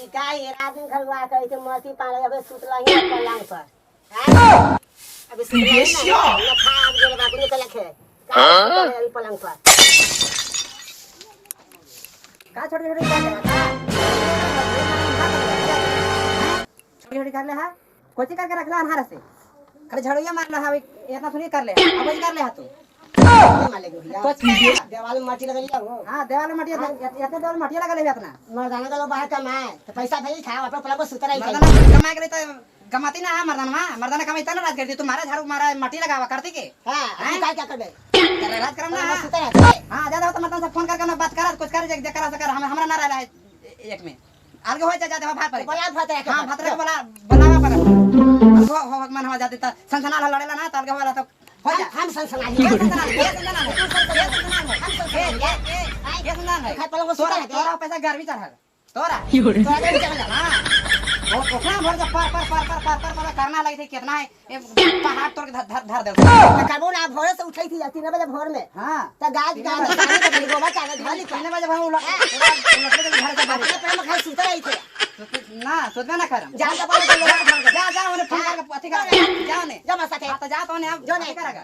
ई का ये रात में घरवा करे थे मरती पाले अबे सुतला ही पलंग पर हैं? अबे सुतला ही ना ना खा अब गेल बाबू निकल के हां अभी पलंग पर का छोटी छोटी कर ले का छोटी छोटी कर ले हा कोची करके रखला अनहार से खाली झाड़ूया मारला हा इतना थोड़ी कर ले अब वही कर ले हा तू माले भैया कोची कर ले देवाल में माटी लगा लिया वो हां देवाल में मटिया इतने देवाल में मटिया लगा ले इतना मर्दाना का लोग बाहर कमाए तो पैसा भेजी था अपन पलंग पर सुतरा ही था मर्दाना कमाए के लिए तो कमाती ना मर्दाना मर्दाना कमाई ना राज करती तू मारा झाड़ू मारा मट्टी लगावा करती के हां तू का क्या करबे कर राज करम ना पलंग पर सुतरा है हाँ ज्यादा हो तो मर्दाना से फोन करके ना बात करा कुछ कर जे करा से कर हम हमरा ना रहला है एक में अलग हो जा जा भार पर बोला भात रख हाँ भात रख बोला बोलावा पर हो हो मन हो जाते त सनसना लड़ेला ना त अलग होला तो हो जा हम सनसना के सनसना के सनसना के सनसना के के सनसना है खाए पलंग पर सुतरा तोरा है तोरा पैसा गर्मी चढ़ल तोरा तोरा के चल हाँ वो ओकरा भर जा पर पर पर पर पर पर पर करना लगी थी कितना है ए, पहाड़ तोड़ के धर धर धर देल करबो ना भोरे से उठई थी 3 बजे भोर में हाँ त गाज गाज पानी के खाली गोबर कागज धर 3 बजे हम उलट उलट के घर से बाहर अपने पलंग में खाली सुतरा ही थे ना सोचबे ना करम जान तो बोले तो लोग जा जा ओने फोन करके अथी कर जा ओने जा मसा के हाँ तो जा तो ओने अब जो अथी नहीं। करेगा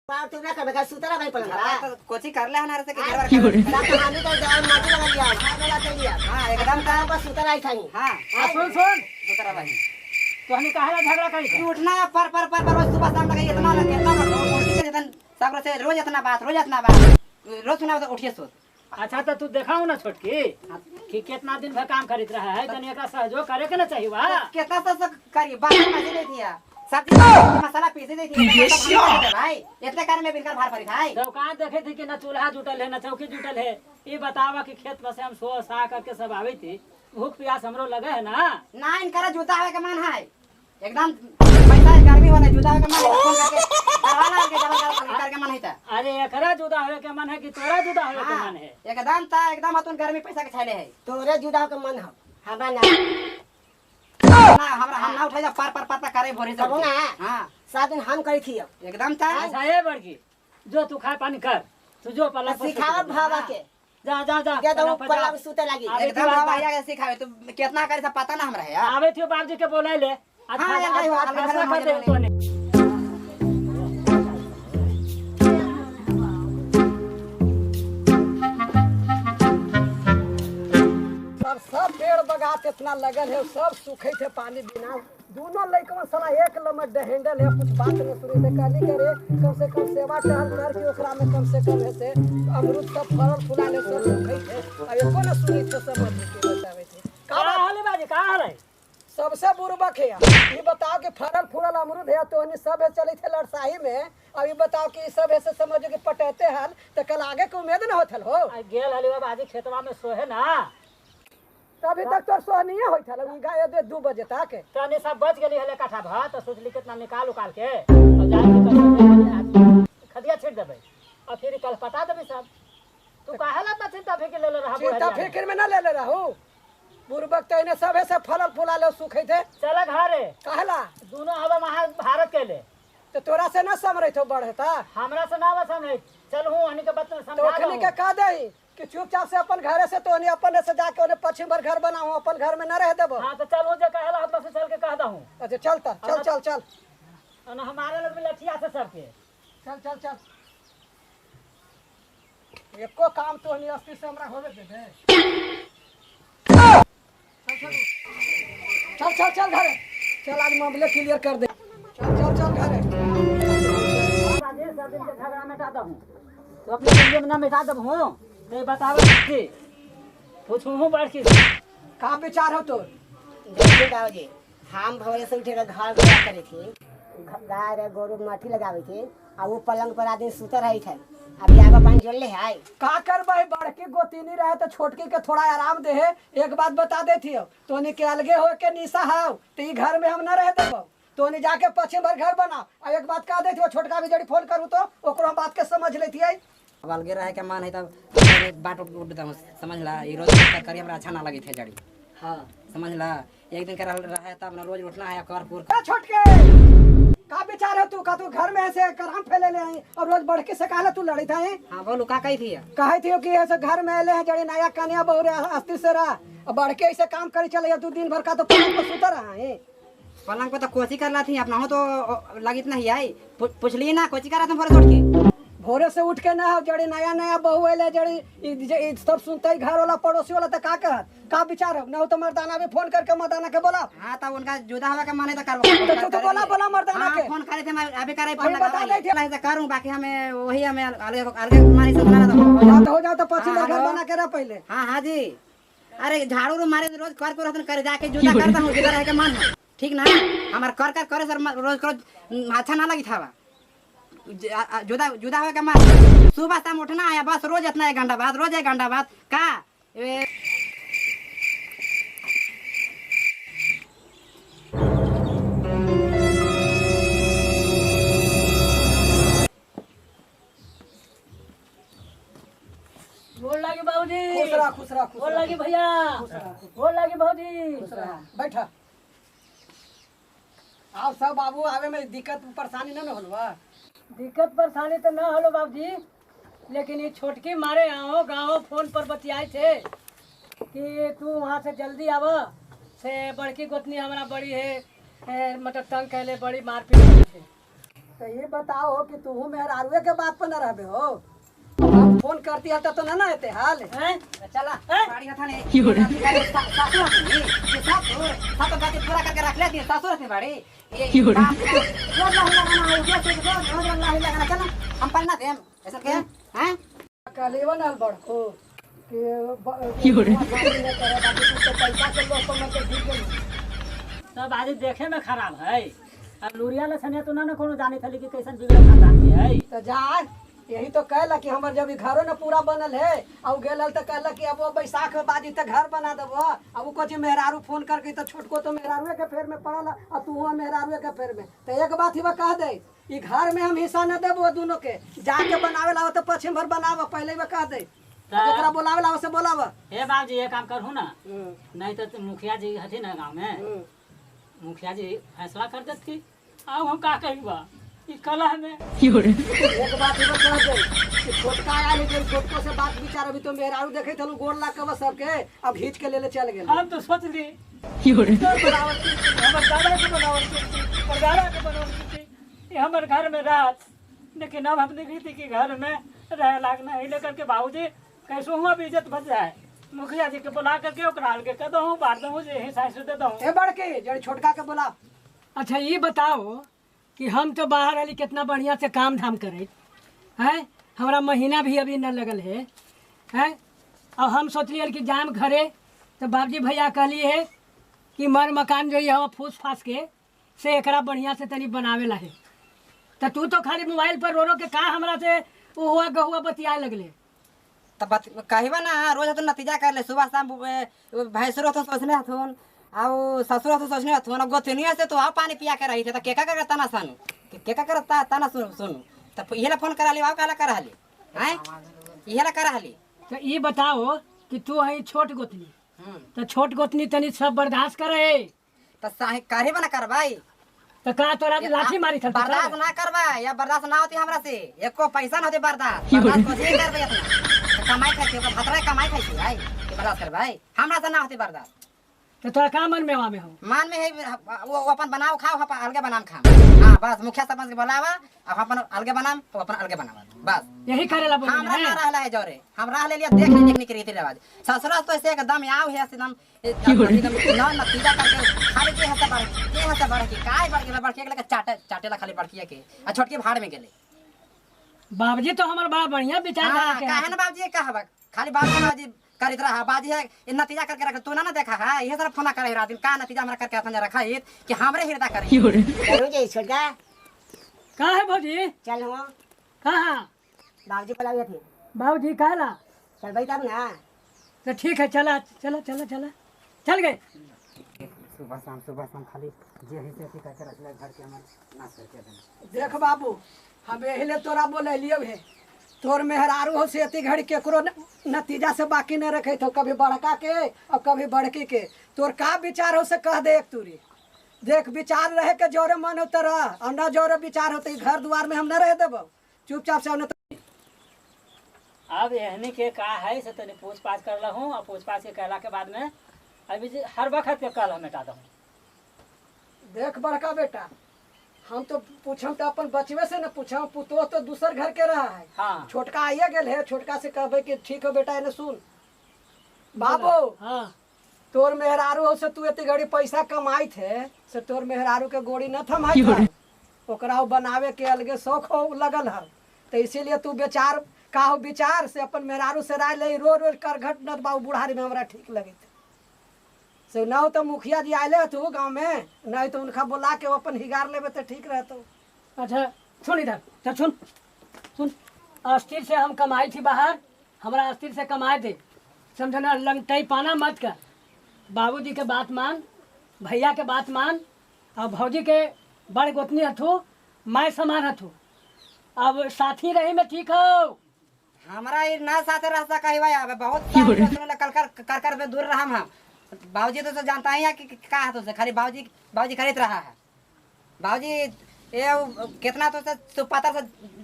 बाप तू ना करबे खाली सुतरा भाई पलंग पर तो कोची कर ले हमारे से कि घर बार सब कहानी तो जान माटी लगा लिया भाग लगा के लिया हाँ एकदम का पलंग पर सुतरा ही था हाँ आ, सुन सुन दूसरा भाई तोहनी काहे ला झगड़ा करी तू उठना है पर पर पर पर रोज सुबह शाम लगे इतना ना कितना उठ के जतन सब से रोज इतना बात रोज इतना बात रोज सुना तो उठिए सोच अच्छा तो तू देखाऊ ना छोटकी कि कितना दिन भर काम करित रहा है तनी एकरा सहयोग करे के ना चाहिए बा कितना सब सब करी बात मजे नहीं थी सब्जी मसाला पीसे नहीं थी सब हम करते भाई इतने कारण में बिनकर भार पड़ी भाई दुकान देखे थी कि ना चूल्हा जुटल है ना चौकी जुटल है ये बतावा कि खेत में से हम सो सा करके सब आवे थी भूख प्यास हमरो लगे है ना ना इनकरा जूता आवे के मन है एकदम पैसा गर्मी होने जूता आवे के मन है फोन करके करवाला के जबर करके मन है ता अरे एकरा जुदा होवे के मन है कि तोरा जुदा होवे के मन है एकदम ता एकदम हतुन गर्मी पैसा के छैले है तोरे जुदा के मन हो हमरा ना ना हमरा हम ना उठाई जा पर पर पर पर करे भोरे से करबो ना हां 7 दिन हम करी थी एकदम ता अच्छा ये बड़की जो तू खाए पानी कर तू जो पलंग पर सिखाव सुत जा। भावा के जा जा जा जा तो पलंग पर जा। पलंग सुते लगी आवे एकदम बाबा भैया के सिखावे तू कितना करे सब पता ना हमरा है यार आवे थियो बाबूजी के बोले ले आज हाँ, यार, भाई, आज अलग फैसला घर कर दे में तोने। सब सब पेड़ बगात इतना लगल है सब सूखे थे पानी बिना। दोनों लड़कवन साला एक नंबर डहेंडल है, कुछ बात नहीं सुनी थे। कहली करे कम से कम सेवा टहल करके ओकरा में कम से कम है से अमरूद सब फरल फुलाल है, सब सूखे थे। अब एको न सुनी थे, सब मत के बतावे थे। का का बात? हाल है बाजी, का हाल है? सबसे बुरबक है यार। ये बताओ कि फरल फूलल अमरूद है तो सब है चले थे लड़साही में। अब ये बताओ कि ई सब ऐसे समझो कि पटैते हल तो कल आगे के उम्मीद न होत हल हो। आ गेल हली बाजी खेतवा में सोहे ना। तभी तक तो सोहनिए होत हल ई गाय दे 2 बजे तक। तनी सब बच गेली हले काठा भात तो सोचली कितना निकाल उकाल के और जाए के कल खदिया छीट देबै और फिर कल पटा देबै सब। तू काहे ला इतना चिंता फिक्र ले ले रहा चिंता फिक्र में न ले ले रहू बुरबक तो इन्हें सब ऐसे फलल फूला सूखे थे। चल घरे। कहला? दोनों हवा महाभारत के ले। तो तोरा से न समरे तो बढ़ता। हमरा से ना बस नहीं चल हूँ हनी के बात तो समझा ओखनी के दो। कह दही कि चुपचाप से अपन घरे से तो अपन से जाके उन्हें पश्चिम भर घर बनाऊ, अपन घर में न रह देबो। हाँ तो चल हूँ, जे कहेला हम बस चल के कह दहूँ। अच्छा चलता, चल चल चल। और हमारे लोग भी लठिया से सबके। चल चल चल। एको काम तो नहीं अस्ती से हमरा होवे दे दे। चल चल चल चल चल घरे चल, आज मामले क्लियर कर दे। चल चल चल घरे। बाजी सब दिन के झगड़ा मिटा दहूँ तो अपने जिंदगी में ना मिटा दबहूँ तो ये बतावे कि पूछूँ हूँ बड़की। का विचार हो तो? देखिए बाबूजी, हम भोरे से उठे के घर गोबर करे थी, गाय रे गोरू माटी लगावे थी आ वो पलंग पर आदमी सुतर रही थे। अभी आगे पानी जोड़ ले है। का करबै, बड़की गोतीनी रहे तो छोटकी के थोड़ा आराम दे है। एक बात बता देती हो, तोनी के अलगे हो के निशा हो तो ई घर में हम न रह देबो। तोनी जाके पश्चिम भर घर बना। आ एक बात कह देती हो, छोटका भी जड़ी फोन करू तो ओकरो हम बात के समझ लेती है। अब अलगे रहे के मन है तब बाट उठ दम समझ ला। ई रोज करी हमरा अच्छा ना लगी थे जड़ी। हाँ। समझ ला, एक दिन के रहे तब ना रोज उठना है कर पूर। ए छोटके, का विचार है तू? का तू घर में ऐसे कराम फैले ले आई और रोज बड़की से काले तू लड़ी था? हाँ बोलू, का कही थी? कहे थी कि ऐसे घर में आले हैं जड़ी नया कन्या बहु रे, अस्थिर से रहा अब बढ़ के ऐसे काम करे चले या 2 दिन भर का तो पलंग पर सुता रहा है। पलंग पर तो कोची कर ला थी अपना हो तो लगित नहीं आई। पूछली ना कोची कर रहा तुम भोरे से उठ के? भोरे से उठ के ना हो जड़ी नया नया बहू अले जड़ी सब सुनते ही घर वाला पड़ोसी वाला तो का कहत का विचार हो ना हो तो मर्दाना भी फोन करके मर्दाना के बोला। हाँ तब उनका जुदा हुआ के माने तो कर तो तू तो बोला बोला मर्दाना हाँ, के। फोन करे थे मैं अभी करे फोन अभी बता लगा दे थे। ऐसा करूं बाकी हमें वही हमें अलग अलग माने से बनाना तो हाँ तो हो जाओ तो 25 हाँ, घर हेलो। बना के रह पहले। हाँ हाँ जी अरे झाड़ू रू मारे रोज कर कर रहतन करे जाके जुदा करता हूँ जुदा रह के मन है ठीक ना हमार कर कर करे सर रोज रोज अच्छा ना लगी था जुदा जुदा हुआ के मन सुबह शाम उठना है बस रोज इतना 1 घंटा बाद रोज 1 घंटा बाद का गोर लागी बाबूजी। खुश रह खुश रह खुश गोर रह लागी भैया। गोर लागी बाबूजी। खुश रह बैठा। आप सब बाबू आवे में दिक्कत परेशानी ना न होलवा? दिक्कत परेशानी तो ना होलो बाबूजी, लेकिन ये छोटकी मारे आओ गाँव फोन पर बतियाए थे कि तू वहाँ से जल्दी आव से बड़की गोतनी हमारा बड़ी है, मतलब तंग कैले बड़ी मारपीट करे थे। तो ये बताओ कि तू मेहरारुए के बात पर न रहबे हो? हम फोन करती हल तो ना ना एते हाल। हैं? चला हैं? बाड़ी हथा ने सासुर हथनी, सासुर सासुर गाती पूरा करके रख लेती सासुर हथनी बाड़ी। ये बाप रे, रोज लाही लगाना है, रोज रोज रोज रोज लाही लगाना, चला हम पन्ना देम ऐसा के हैं? कहलेवन हल बड़को कि बाकी तू तो पैसा के लोग पर मत घिर गेल। सब आज देखे में खराब है अब लुरिया लछनिया तो ना ना कोनो जाने थली कि कैसन बिगड़ल खानदान के है। तो जा यही तो कहला कि हमर जब घरो न पूरा बनल है और गेल तो कहला कि अब वो बैसाख में बाजी तो घर बना देबो। अब वो कोची मेहरारू फोन करके तो छोटको तो मेहरारुए के फेर में पड़ल और तू हुआ मेहरारुए के फेर में। तो एक बात ही कह दे ई घर में हम हिस्सा न देबो दोनों के, जाके बनावे लाओ तो पश्चिम भर बनाव पहले ही कह दे। जकरा बोलावे लाओ से बोलाव। हे बाबूजी ये काम करहु ना, नहीं तो मुखिया जी हथिन ना गाँव में, मुखिया जी फैसला कर देती अब हम का कही ई कला में। एक बात ही कह दे कि छोटका आयल है छोटको से बात विचार अभी तो मेहरारू देखे थलू गोर लाग के बस सबके अब घींच के लेले चल गेल। हम तो सोच ली हमर दादा के बनावल परदादा के बनावल ये हमर घर में रात, लेकिन अब हम देखी थी कि घर में रह लागना है लेकर के बाबूजी कैसो हुआ भी इज्जत बच जाए मुखिया जी के बुला करके ओकरा के कह दहूँ बांट दहूँ जे हिस्सा से दे दहूँ। ए बड़के जड़ी छोटका के बोला। अच्छा ये बताओ कि हम तो बाहर वाली कितना बढ़िया से काम धाम करे हैं, हमारा महीना भी अभी न लगल है हैं। अब हम सोचलिए कि जाम घरे तो बाबूजी भैया कहली है कि मर मकान जो है फूस फास के से एकरा बढ़िया से तनी बनावे ला है। तो तू तो खाली मोबाइल पर रो रो के का हमरा से हुआ गहुआ बतियाए लगले। तब कहिबा ना रोज तो नतीजा कर ले सुबह शाम भैंसरो तो सोचने हथुन और ससुर तो सोचने हथुन अब गोतनिया से तो आ पानी पिया के रही थे तो केका कर तना सुन केका कर तना सुन सुन तब इहेला फोन करा ली काला करा ली हैं इहेला करा ली। तो ये बताओ कि तू है छोट गोतनी तो छोट गोतनी तनी सब बर्दाश्त करे तो साहे करे बना करवाई तो का तोरा लाठी मारी था बर्दाश्त ना करवा या बर्दाश्त ना होती हमरा से एको पैसा ना होती बर्दाश्त बर्दाश्त कुछ नहीं करबे इतना तो कमाई खाई ओकर भतरा कमाई खाई छी भाई के बर्दाश्त करवाई हमरा से ना होती बर्दाश्त। तो तोरा का मन में में हो? मान में है वो अपन बनाओ खाओ अपन अलगे बनाम खाओ। हाँ बस मुखिया सरपंच के बोलावा अब अपन अलगे बनाम तो अपन अलगे बनावा बस यही करेला बोले हमरा ना रहला है जोरे हम रह ले लिया देख ले देखने के रीति रिवाज ससुरा तो ऐसे एकदम आओ है एकदम एकदम ना नतीजा करके खाली के हंसा बढ़ के हंसा बढ़ के काय बढ़ के बढ़ के लगे चाटे चाटेला खाली बढ़किया के आ छोटकी भाड़ में गेले। बाबूजी तो हमर बड़ा बढ़िया विचार हां काहे ना बाबूजी कहबा खाली बाबूजी करित रहा बाजी है ये नतीजा करके रख तू ना ना देखा है ये सारा फोना करे रात दिन का नतीजा हमरा करके अपन रखा है कि हमरे हृदय करे। चलो जी छोटका का है भौजी? चल हो कहां बाबूजी बुलावे थे। बाबूजी कहला चल भाई तब ना तो ठीक है चला चला चला चला चल गए। सुबह शाम खाली जे है से करके रखले घर के हमर नाश करके देना। देख बाबू हम एही ले तोरा बोललियो हे तोर मेहरारू हो से अति घड़ी केकरो नतीजा से बाकी न रखे तो कभी बड़का के और कभी बड़की के। तोर का विचार हो से कह दे एक तुरी। देख विचार रहे के जोरे मन हो तो रह और न जोरे विचार होते घर द्वार में हम न रह देबो चुपचाप से। अब एहनी के का है से तनी पूछ पाछ कर लहूँ और पूछ पाछ के कहला के बाद में अभी जी हर वक्त के कल हम मिटा दो। देख बड़का बेटा, हम तो पूछम तो अपन बचवे से न पूछम, पुतोह तो दूसर घर के रहा है। हाँ। छोटका आइए गेल है, छोटका से कहबे कि ठीक हो बेटा एने सुन बाबू। हाँ। तोर मेहरारू हो से तू एते घड़ी पैसा कमाई थे से तोर मेहरारू के गोड़ी न थमाई था, ओकरा बनावे के अलगे शौक हो लगल है, तो इसीलिए तू बेचार का हो विचार से अपन मेहरारू से राय ले, रोज रोज कर घट न बाबू बुढ़ारी में हमरा ठीक लगे से न हो तो मुखिया जी आये तू गाँव में, नहीं तो उनका बोला के अपन हिगार लेबे तो ठीक रहतो। अच्छा सुन इधर, चल सुन सुन, अस्थिर से हम कमाई थी बाहर, हमरा अस्थिर से कमाए थे समझना, लंगटई पाना मत कर, बाबूजी के बात मान, भैया के बात मान, और भौजी के बड़ गोतनी हथू, मैं समान हथू, अब साथी रही में ठीक हो। हमारा ये ना साथे रह सका है भाई, अब बहुत कल कर कर में दूर रहा हम। बाबूजी तो जानता ही है कि का है, तो खाली बाबूजी बाबूजी खरीद रहा है। बाबूजी ये कितना तो सुपातर से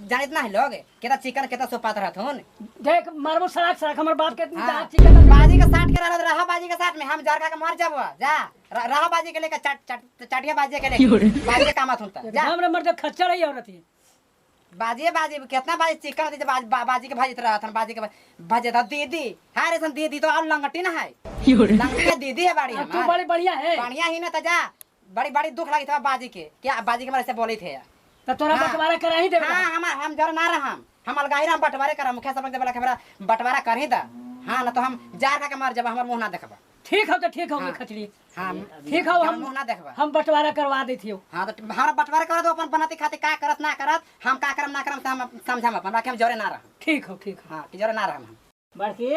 जानित ना है लोग, कितना चिकन कितना सुपातर हथुन। देख मारबो सड़क सड़क हमर बाप के चिकन बाजी के साथ के रहा, बाजी के साथ में हम जार खा के मर जाबो जा रहा, बाजी के लेके चट चट चटिया बाजी के लेके बाजी के काम हथुन त जा। हमरा मर्द खच्चर है औरत ही बाजी बाजी कितना बाजी चिकन होती बाजी के भाजित रहा था, बाजी के भाजे था दीदी हां रे दीदी तो और लंगटी ना है, लंगटी दीदी है बाड़ी तू बड़ी बढ़िया है, बढ़िया ही ना त जा, बड़ी बड़ी दुख लगी था बाजी के, क्या बाजी के मारे से बोली थे त तोरा बंटवारा करा ही देबे। हां हम जरा ना रहा, हम अलगाही हम बंटवारे करा, मुखिया सब के बोला हमरा बंटवारा कर ही दा। हां ना तो हम जार खा के मर जाब, हमर मुंह ना देखबा। ठीक हो तो ठीक हो खचड़ी। हां ठीक हो, हम मुंह ना देखबा, हम बंटवारा करवा देथियो। हां तो हमरा बंटवारा करा दो, अपन बनाते खाते का करत ना करत, हम का करम ना करम त हम समझम अपन, बाकी हम जरे ना रह। ठीक हो ठीक हो। हां कि जरे ना रह हम। बड़की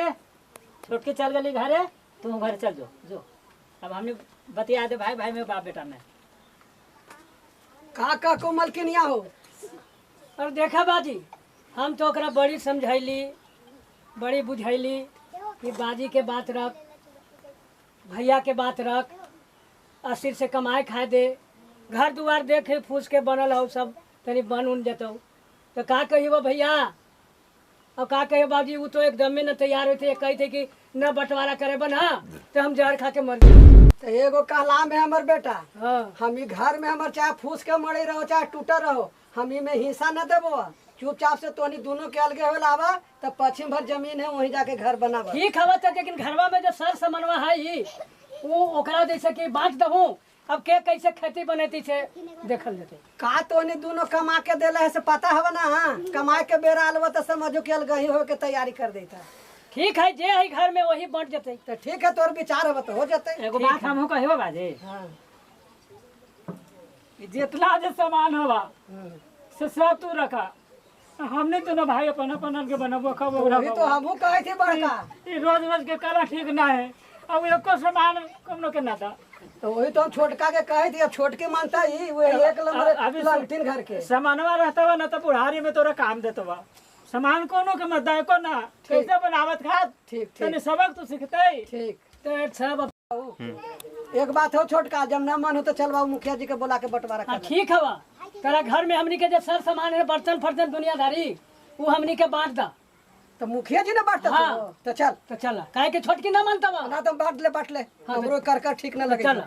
छोटकी चल गेली घरे, तू घर चल जो जो, अब हमने बतिया दे भाई भाई में बाप बेटा में का का कोमल किनिया हो। और देखा बाजी, हम तो ओकरा बड़ी समझैली बड़ी बुझैली कि बाजी के बात रख, भैया के बात रख, अस्थिर से कमाए खाए दे, घर दुआर देखे फूस के बनल हो सब तनी बन उन जतो। तो का कही भैया और का कही बाबूजी, वो तो एकदम न तैयार होते, कही थे कि न बंटवारा करे बना तो हम जहर खा के मर गए। तो एगो कहलाम है हमर बेटा। हाँ। हम ई घर में हमर चाहे फूस के मरे रहो चाहे टूटा रहो, हम ई में हिस्सा न देबो, चुपचाप से तोनी दोनों के अलगे हो लावा तब पश्चिम भर जमीन है वहीं जाके घर बनावा। ठीक हवा तो, लेकिन घरवा में जो सर समनवा है वो ओकरा जैसे कि बांट दहूं, अब के कैसे खेती बनती छे देखल जते। का तोनी दोनों कमा के देले है से पता हवा ना। हां कमाए के बेरा अलवा तो समझो कि अलगही हो के तैयारी कर देता। ठीक है, जे है घर में वही बांट जते। तो ठीक है, तोर विचार हवा तो हो जते। एगो बात हमहू कहियो बाजी। हां जितना जे सामान होवा से सब तू रखा, हमने दोनों भाई अपन अपन के बनबो खबो। वही तो हमहू कहे थे बड़का, ई रोज रोज के काला ठीक ना है, अब एको सामान कमनो के ना था। तो वही तो हम छोटका के कहे थे, अब छोटके मानता ही वो एक नंबर लंगटीन घर के सामानवा रहता वा ना तो बुढ़ारी में तोरा काम देतो बा, सामान कोनो के मत दे को ना, कैसे बनावत खात। ठीक ठीक, तने सबक तो सीखते। ठीक तो सब एक बात हो छोटका, जब ना मन हो तो चल बाबू मुखिया जी के बोला के बंटवारा कर। ठीक हवा, तेरा घर में हमनी के जो सर सामान है बर्तन फर्तन दुनियादारी वो हमनी के बांट दा। तो मुखिया जी ने बांटता। हाँ। तो चल तो चल, काहे के छोटकी ना मानता बा ना, तो बांट ले बांट ले। हाँ, हमरो कर कर ठीक ना लगे। चल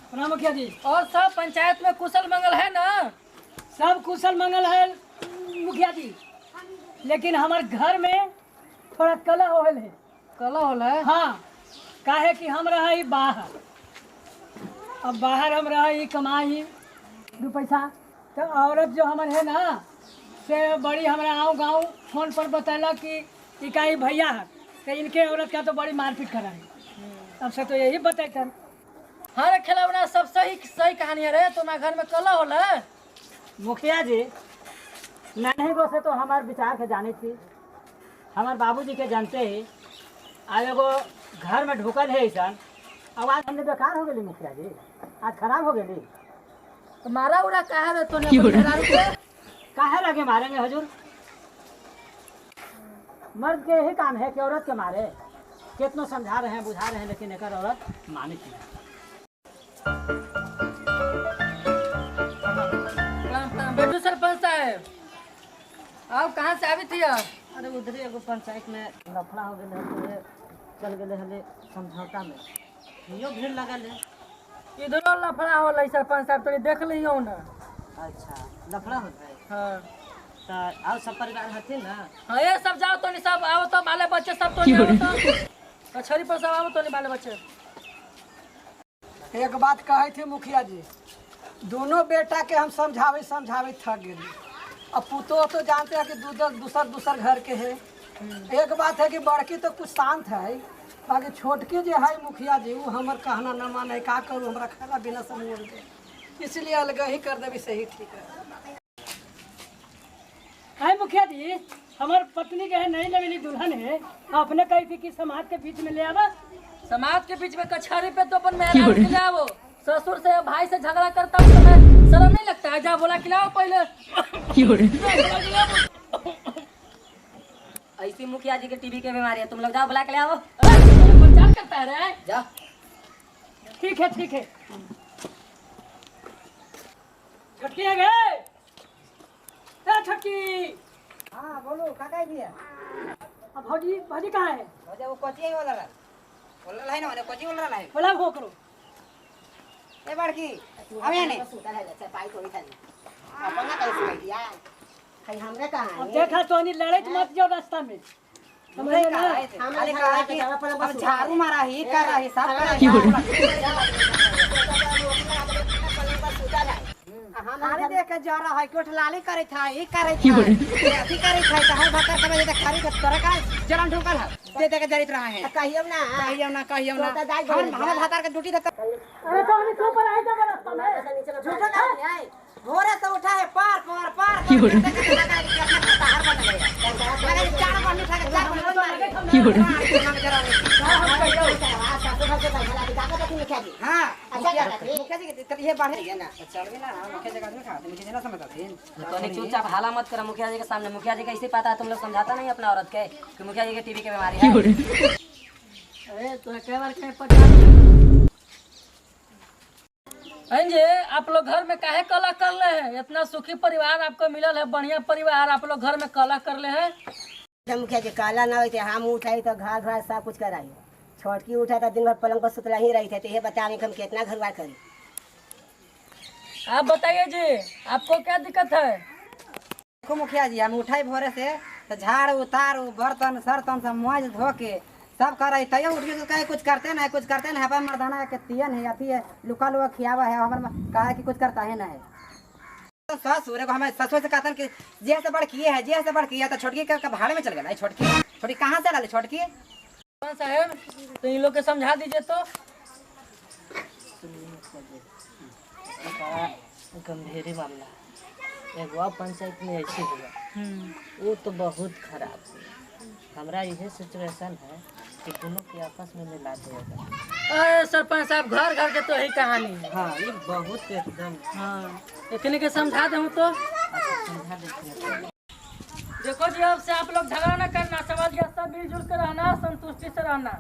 प्रणाम मुखिया जी। और सब पंचायत में कुशल मंगल है ना? सब कुशल मंगल है मुखिया जी, लेकिन हमारे घर में थोड़ा कला होल है। कला होल है? हाँ, काहे कि हम रहा ही बाहर, अब बाहर हम रहा ही कमाई दो पैसा, तो औरत जो हमार है ना से बड़ी हमारा आँव गाँव फोन पर बतैला कि इकाई भैया है, तो इनके औरत का तो बड़ी मारपीट करा है। अब से तो यही बताते। हाँ रे खिलौना, सब सही सही कहानी है रे, तुम्हारे घर में कला होला है? मुखिया जी नहीं गो से तो हमारे विचार के जाने थी, हमारे बाबूजी के जानते ही आज एगो घर में ढुकल है ऐसा, अब आज हमने बेकार हो गई मुखिया जी, आज खराब हो गई। तो मारा उरा काहे रे तोने अपन मेहरारू के? काहे लगे मारेंगे हजूर? मर्द के यही काम है कि औरत के मारे। कितनों समझा रहे हैं बुझा रहे हैं लेकिन एक औरत माने की नहीं। प्रणाम प्रणाम बैठो सरपंच साहब। आप कहाँ से आवी थी आप? अरे उधर एगो पंचायत में लफड़ा हो गए, चल गए हले समझौता में, यो भीड़ लगल है। इधरो लफड़ा होला सरपंच साहब, तोनी देख लियो ना। अच्छा लफड़ा हो गए? हाँ। तो आओ सब परिवार हथिन ना? हाँ ये सब जाओ तोनी सब आओ तो बाले बच्चे सब तोनी आओ तो कचहरी पर सब आओ तोनी बाले बच्चे। एक बात कहे थे मुखिया जी, दोनों बेटा के हम समझावे समझावे थक गए। अब पुतो तो जानते हैं कि दूसर दूसर घर के है। एक बात है कि बड़की तो कुछ शांत है, बाकी छोटकी जो है मुखिया जी वो हमार कहना न माने, का करूँ हमरा खाना बिना समझ के, इसलिए अलग ही कर देवी सही ठीक है। है मुखिया जी, हमार पत्नी के है नई नवेली दुल्हन है, आपने कही थी कि समाज के बीच में ले आवा। समाज के बीच में कचहरी पे तो अपन मेहरारू के ले आओ। ससुर से भाई से झगड़ा करता हूँ तो मैं शर्म नहीं लगता है? जा बोला खिलाओ पहले। ऐसी मुखिया जी के टीबी के बीमारी है, तुम लोग जाओ बुला के ले आओ। प्रचार करता है रे, जा। ठीक है ठीक है। छटकी आ गए? ए छटकी। हाँ बोलो का कह दिया? अब भौजी भौजी कहाँ है? भौजी वो कोची ही बोल रहा है ना, मैंने कोची बोल रहा है। बोला वो करो। ए बड़की अबे नहीं सुतल है जैसे पाई कोई था अपना कैसे कह दिया कहीं हमरा कहाँ अब देखा तो नहीं लड़े मत जाओ रास्ता में। हमरे का है खाली कहा कि अब झाड़ू मारा ही कर रही सब कर रही। हमारे देख के जा रहा है कि लाली करे था ई करे था अथी करे था त हर भाता समझ त खारी के तोरा का जलन ठोकल है दे दे के जरित रहा है। कहियो ना कहियो ना कहियो ना हम हम भातार के ड्यूटी देता। अरे तो हम क्यों पर आए था रास्ता में? झूठो ना है, भोरे से उठा है पार पार पार अपना बन गया चार बन उठा के चार बन मार हां अच्छा मुखिया जी ये बढ़े ना चल ना मुखिया जी का आदमी खा मुखिया जी ना समझता तो नहीं चुपचाप हाला मत करो मुखिया जी के सामने। मुखिया जी कैसे पता है तुम लोग समझाता नहीं अपना औरत के कि मुखिया जी के टीबी के बीमारी है। अरे तो कई बार कहीं पता जी आप लोग घर में काहे कलह कर ले हैं? इतना सुखी परिवार आपको मिलल है, बढ़िया परिवार, आप लोग घर में कलह कर ले हैं। मुखिया जी काला ना होते, हम उठाई तो घर घर सब कुछ कराई, छोटकी उठा तो दिन भर पलंग पर सुतला ही रही थे, तो ये बताएं कि हम कितना घरवार करी। आप बताइए जी आपको क्या दिक्कत है? देखो मुखिया जी हम उठाई भोरे से तो झाड़ू उतारू बर्तन सरतन सब मौज धो के सब कर तैयो उठ के कहे कुछ करते ना कुछ करते ना। अपन मर्दाना के तियन है अथी है लुका लुका खियावा है, हमारे कहा कि कुछ करता है ना है। ससुर को हमारे ससुर से कहतन कि जे से बड़ किए है जे से बड़ किए तो छोटकी के भाड़े में चल गया। छोटकी छोटकी कहाँ से लाले छोटकी? साहब तो इन लोग के समझा दीजिए तो। बड़ा गंभीर मामला एगो पंचायत में ऐसे हुआ, वो तो बहुत खराब हुआ। हमारा यह सिचुएशन है कि दोनों के आपस में मिला दिया। अरे सरपंच साहब घर घर के तो यही कहानी है। हाँ ये बहुत एकदम। हाँ इतने के समझा दूँ तो। अच्छा समझा देते। देखो जी अब से आप लोग झगड़ा ना करना, समझ गया? सब मिलजुल कर रहना, संतुष्टि से रहना,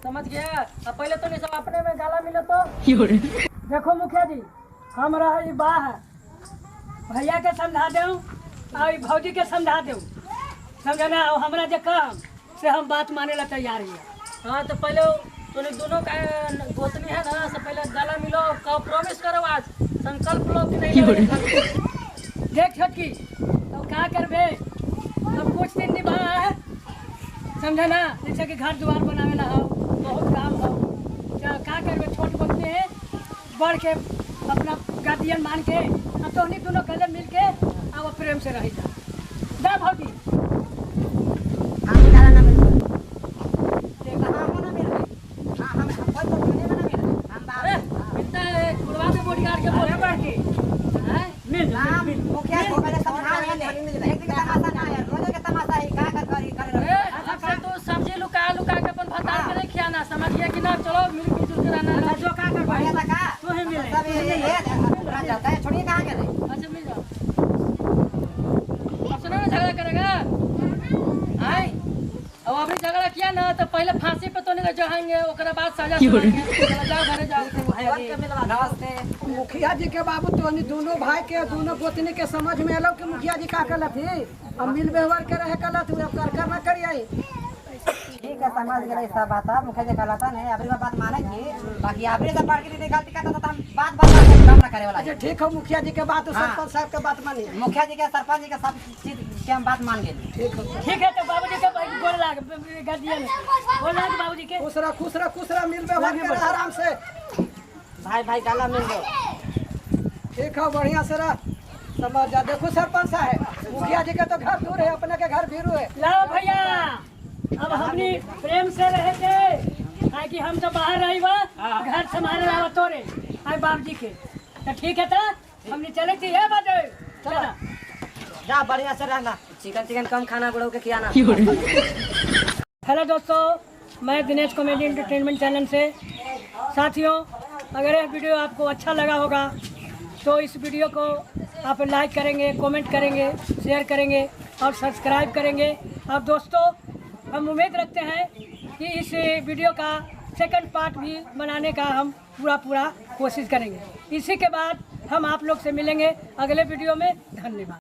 समझ गया? अब पहले तो नहीं सब अपने में गाला मिले तो। देखो मुखिया जी हम रहे बाहर, भैया के समझा दूँ और भौजी के समझा दूँ, समझा ना? और हमरा जो काम से हम बात माने ला तैयार ही। हाँ तो पहले तूने दोनों का गोतनी है ना, से पहले गला मिलो, कहो प्रॉमिस करो, आज संकल्प लो कि नहीं। देख छोटकी तो क्या करबे, अब कुछ दिन निभा है, समझा ना? जैसे कि घर द्वार बनावे ला हो, बहुत काम हो, क्या करबे? छोट गोतनी है बढ़ के अपना गार्जियन मान के अब तो उन्हीं दोनों गले मिल के अब प्रेम से रही जा। जा भौजी तो सब्जी लुका लुका के अपन भतार के नहीं खियाना, समझ गया कि ना? चलो मिल जुल के रहना। जो का कर बढ़िया था का तू ही मिले सब ये जाता है। कहाँ गेलै? अच्छा मिल जाओ। अब सुनो ना, झगड़ा करेगा आए अब अभी झगड़ा किया ना तो पहले फांसी पे तो नहीं चढ़ाएंगे, ओकरा बाद सजा सुनाएंगे। जाओ घरे जाओ। नमस्ते मुखिया जी के बाबू तोहनी दोनों भाई के दोनों गोतनी के समझ में एलो कि मुखिया जी का कहलत ही अब मिल व्यवहार के रहे कहलत अब कर कर ना करिए। ठीक है समझ गेलै सब बात। अब मुखिया जी कहलता नहीं अबरी बात माने थी, बाकी अबरी से पढ़ के दीदी गलती करता तो हम बात बात काम ना करे वाला। अच्छा ठीक है मुखिया जी के बात सरपंच साहब के बात मानी। मुखिया जी के सरपंच जी के सब चीज के हम बात मान गेली। ठीक है ठीक है तो बाबूजी के गोर लाग गदिया में गोर लाग बाबूजी के। खुश रह खुश रह खुश रह, मिल व्यवहार के रह आराम से। भाई भाई गाला मिल गो। ठीक है बढ़िया से रह, समझ जा। देखो सरपंच साहब मुखिया जी के तो घर दूर है, अपने के घर भीरू है। लाओ भैया अब हमनी प्रेम से रहे थे, काहे कि हम तो बाहर रही बा घर संभाले आवा तोरे आए बाबूजी के। तो ठीक है तो हमनी चले थी है बाजे चला जा बढ़िया से रहना, चिकन चिकन कम खाना बुढ़ऊ के खियाना। हेलो दोस्तों, मैं दिनेश कॉमेडी एंटरटेनमेंट चैनल से। साथियों अगर यह वीडियो आपको अच्छा लगा होगा तो इस वीडियो को आप लाइक करेंगे, कमेंट करेंगे, शेयर करेंगे और सब्सक्राइब करेंगे। और दोस्तों हम उम्मीद रखते हैं कि इस वीडियो का सेकंड पार्ट भी बनाने का हम पूरा पूरा कोशिश करेंगे। इसी के बाद हम आप लोग से मिलेंगे अगले वीडियो में। धन्यवाद।